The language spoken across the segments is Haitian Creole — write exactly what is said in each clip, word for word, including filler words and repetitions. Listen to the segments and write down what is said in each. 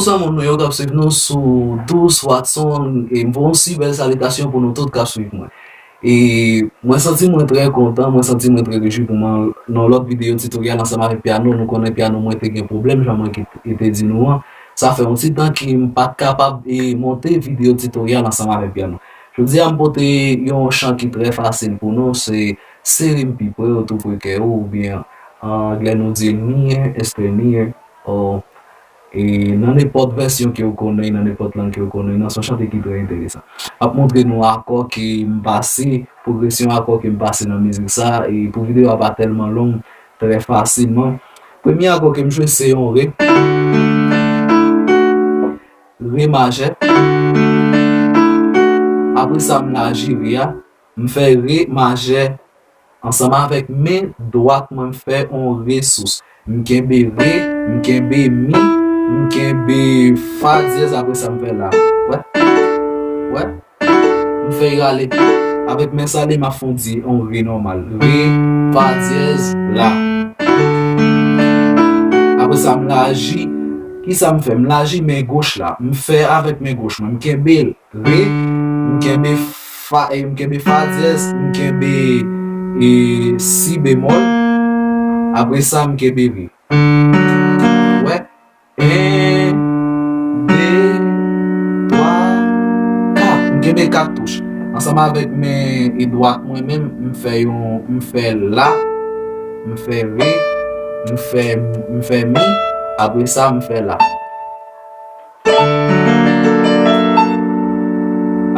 Bonswa moun nou yo k ap swiv nou sou Dous Watson, e m voye yon si bèl salitasyon pou nou tout k ap swiv mwen. E mwen santi mwen trè kontan, mwen santi mwen trè rejwi pou mwen nan lòt videyo titoryal ansanm avèk pyano. Nou konnen pyano mwen te gen pwoblèm, jan mwen ki te di nou an. Sa fè yon ti tan ki m pa t kapab e monte videyo titoryal ansanm avèk pyano. Jodi a m pote yon chan ki trè fasil pou nou, se Sere m pi pre w, tou pre kè ou, oubyen an anglè nou di Near, Esther Near, o, e nan nenpòt vèsyon ke w konnen, nan nenpòt lang ke w konnen, nan se yon chante ki trè enteresan. M ap montre nou akò ke m pase, pwogresyon akò ke m pase nan mizik sa, e pou videyo a pa tèlman long, trè fasilman. Premye akò ke m jwe se yon re, re majè. Apre sa, m laji re a, m fè re majè. Ansanm avèk men dwat mwen, m fè on re sous. M kenbe re, m kenbe mi, m kenbe fa dyèz, apre sa m fè la. Wè? Wè? M fè y rale. Avèk men sale, m ap fè on di, on re nòmal. Re, fa dyèz, la. Apre sa, m laji. Kisa m fè? M laji men goch la. M fè avèk men goch mwen. M kenbe l. Re, m kenbe fa, e, m kenbe fa dyèz, m kenbe, e, si bemòl. Apre sa, m kenbe re. Wè? En, de, twa, kat. M kenbe kat touch. Ansanm avèk men e dwat mwen menm, m fè yon, m fè la, m fè re, m fè, m fè mi, apre sa, m fè la.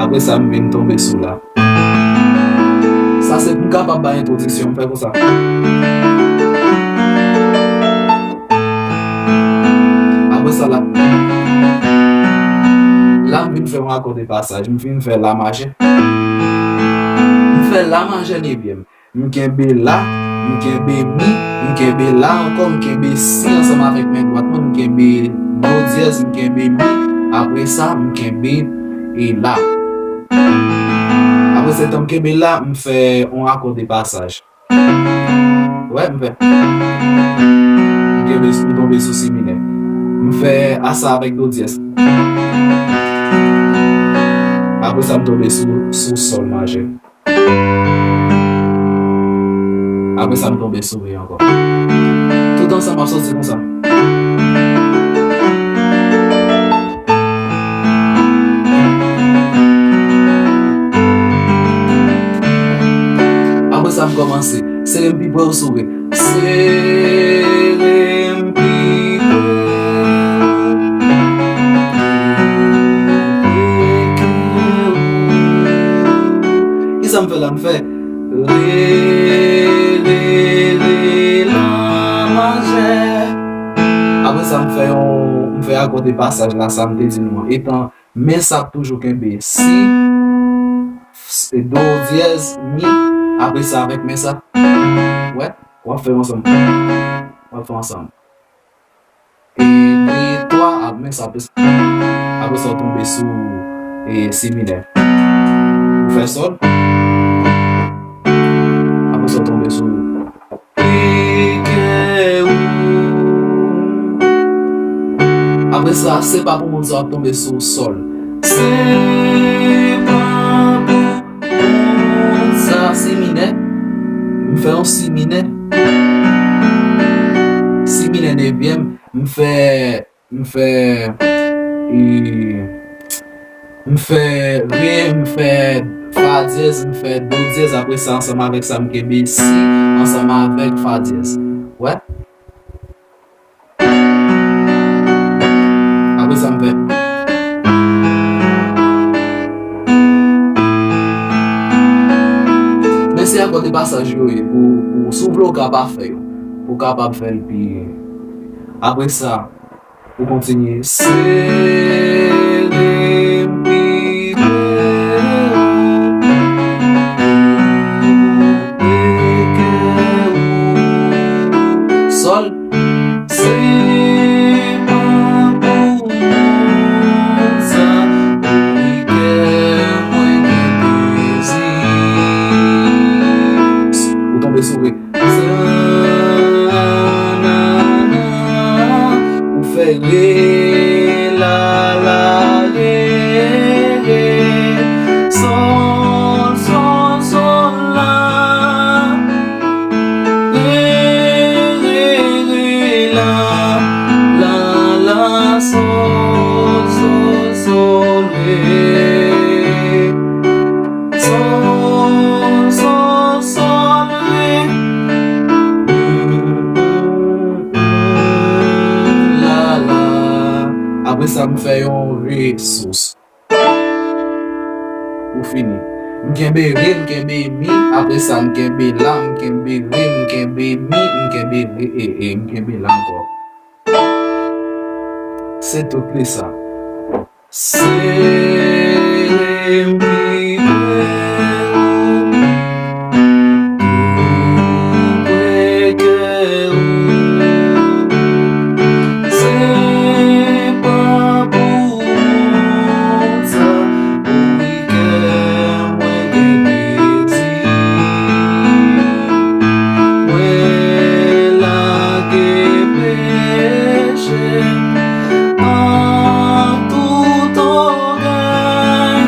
Apre sa, m vin tonbe sou la. Sa se pou m kapab bay entwodiksyon, m fè konsa. Apre sa, la, la, m vin fè yon akò de pasaj. M vin fè la majè. M fè la majè nevyèm. M kenbe la, m kenbe mi, m kenbe la ankò, m kenbe si ansanm avèk men dwat mwen, m kenbe do dyèz, m kenbe mi, apre sa, m kenbe e la. Apre sa, tan m kenbe la, m fè yon akò de pasaj. Wè, m fè. M kenbe, m tonbe sou si minè. M fè a sa avèk do dyèz. Apre sa, m tonbe sou, sou sòl majè. Apre sa, m tonbe sou re ankò. Tout ansanm, m ap soti konsa. Apre sa, m kòmanse. Sere m pi pre w sou re. Sere m pi pre w. Kisa m fè la? M fè re, re, re, la majè. Apre sa, m fè yon, m fè akò de pasaj la, sa m te di nou an. Etan men sa ap toujou kenbe si, s-, do dyèz, mi, apre sa avèk men sa. Wè, w ap fè yo ansanm. W ap fè yo ansanm. E, de, twa, ap men sa, apre sa, apre sa w tonbe sou, e, si minè. Ou fè sòl. Apre sa w tonbe sou Pike ou. Apre sa, se pa pou moun sa w ap tonbe sou sòl. Se pa pou moun sa, si minè. M fè yon si minè. Si minè nevyèm. M fè M fè, e, m fè re, m fè fa dyèz, m fè do dyèz, apre sa, ansanm avèk sa, m kenbe si, ansanm avèk fa dyèz. Wè? Apre sa, m fè. Men se akò de pasaj yo ye, pou, pou, si w vle, w ka pa fè yo, pou w kapab fè l pi. Apre sa, Ou kontinye. Sere m pi pre w, pre kè ou. Sòl. Se pa pou moun sa, pou kè mwen gen plezi. Ou tonbe sou re. Ou fè re Resous. Pou fini. M kenbe re, m kenbe mi, apre sa m kenbe la, m kenbe re, m kenbe mi, m kenbe re, e, e, m kenbe la ankò. Se tout li sa. Se m ki dwe ou, tou pre kè ou. Se pa pou wont sa, wi kè mwen gen dezi. Mwen lage peche an tout ògèy.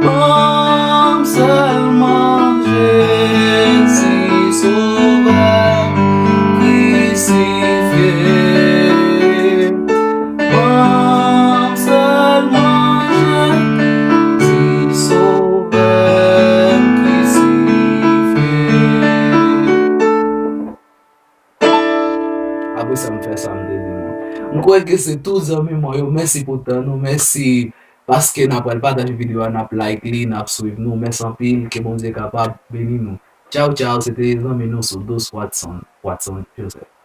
Ban m sèlman Jezi, Sovè m krisifye. Ban m sèlman Jezi, Sovè m krisifye. Apre sa, m fè sa m te di nou. M kwè ke se tout zanmi mwen yo. Mèsi pou tan nou. Mèsi paske n ap pral pataje videyo a, n ap like li, n ap swiv nou. Mèsi anpil. Ke Bondye kapab beni nou. Tchaw, tchaw. Se te zanmi nou sou Dos Watson, Watson Joseph.